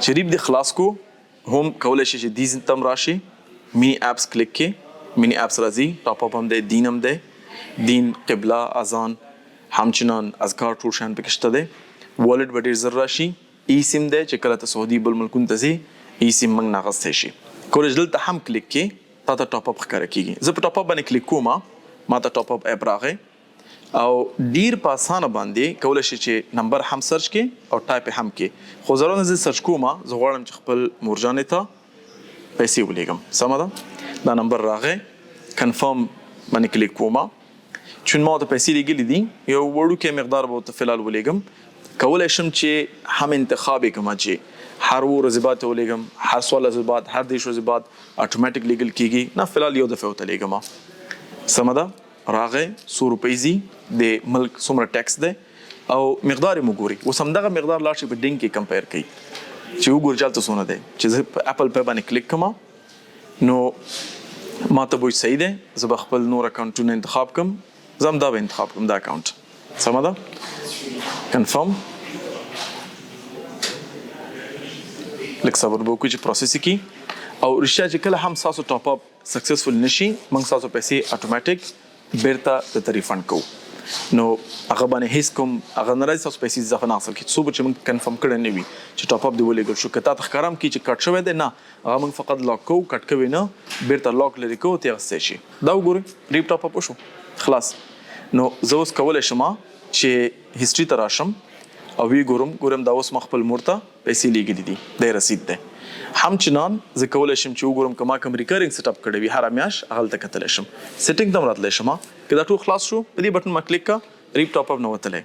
چې ریب دې خلاص کو، هم کولی شي چې دې ته هم راشي، مینی اپس کلیک کې، مینی اپس راځي، ټاپ اپ هم دی، دین هم دی، دین، قبله، اذان، همچنان اذکار، ټول شیان پکې شته دی. والټ به ډیر زر راشي. ای سیم دی چې کله ته سعودي بل ملکونو ته ځې، ای سیم موږ نه اخیستی شي. کولی شي دلته هم کلیک کې، تا ته ټاپ اپ ښکاره کیږي. زه په ټاپ اپ باندې کلیک کوم، ما ته ټاپ اپ اپ راغی او ډیر په اسانه باندې کولی شي چې نمبر هم سرچ کې او ټایپ هم کې. خو ضرور نه زه سرچ کوم، زه غواړم چې خپل مورجانې ته پیسې ولیږم. سمه ده، دا نمبر راغی، کنفرم باندې کلیک کوم. چون ما ورته پیسې لیږلې دي، یو وړوکی مقدار به ورته فلحال ولیږم. کولی شم چې هم انتخاب یې کړم چې هر 7 ورځې بعد ته ولیږم، هر 14 ورځې بعد، هر 30 ورځې بعد اتوماتیک لیږل کیږي. نه، فلحال یو دفعه ورته لیږم. سمه ده، راغی، څو روپۍ ځي، د ملک څومره ټیکس دی او مقدار یې مو ګوري. اوس همدغه مقدار لاړ شي په ډینګ کې کمپیر کوي چې وګوري چې هلته څونه دی. چې زه په اپل پی باندې کلیک کوم، نو ما ته به صحیح دی. زه به خپل نور اکاونټونه انتخاب کوم، زه هم دا به انتخاب کوم، دا اکاونټ. سمه ده، کنفرم. لږ صبر به وکړو چې پروسس کړي. او رښتیا چې کله هم ستاسو ټاپ اپ سکسسفل نشي، موږ ستاسو پیسې اتوماتیک بیرته درته ریفند کوو. نو هغه باندې هیڅ کوم هغه نه راځي، تاسو پیسې اضافه نه اخیستل کېږي څو به چې موږ کنفرم کړی نه وي چې ټاپ اپ دې ولېږل شو. که تا ته ښکاره هم کړي چې کټ شوی دی، نه، هغه موږ فقط لاک کوو، کټ کوي نه، بیرته لاک لرې کوو، ته یې اخیستی شي. دا وګورئ، ریپ ټاپ اپ وشو، خلاص. نو زه اوس کولی شم چې هیسټري ته راشم او ویې ګورم. ګورم، دا اوس ما خپل مور ته پیسې لیږلې دي، دی رسید دی. همچنان زه کولی شم چې وګورم که ما کوم ریکرینګ سیټ اپ کړی وي هره میاشت، هغه هلته کتلی شم، سیټینګ ته هم راتلی شم. که دا ټول خلاص شو، په دې بټن ما کلیک کا، ریپ ټاپ اپ نه وتلی،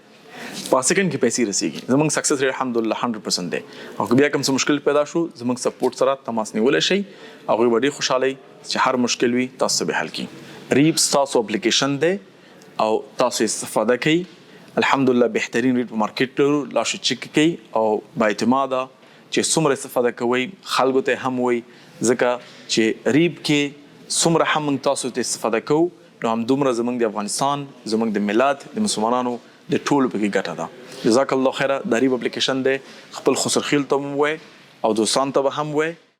په سیکنډ کې پیسې رسیږي. زمونږ سکسس ریټ الحمدلله 100% دی. او که بیا کوم څه مشکل پیدا شو، زمونږ سپورټ سره تماس نیولی شئ. هغوی به ډېر خوشحاله چې هر مشکل وي تاسو به حل کړي. ریپ ستاسو اپلیکیشن دی او تاسو استفاده کوئ. الحمدلله بهترین ریټ په مارکیټ لرو. لاړ شئ چک کوئ او با اعتماده چې څومره استفاده کوئ، خلکو ته هم وئ، ځکه چې ریب کې څومره هم موږ تاسو ته استفاده کوو، نو همدومره زموږ د افغانستان، زموږ د ملت، د مسلمانانو، د ټولو پکې ګټه ده. جزاک الله خیره. دا ریب اپلیکیشن دی، خپل خسرخیل ته هم ووایئ او دوستان ته به هم ووایئ.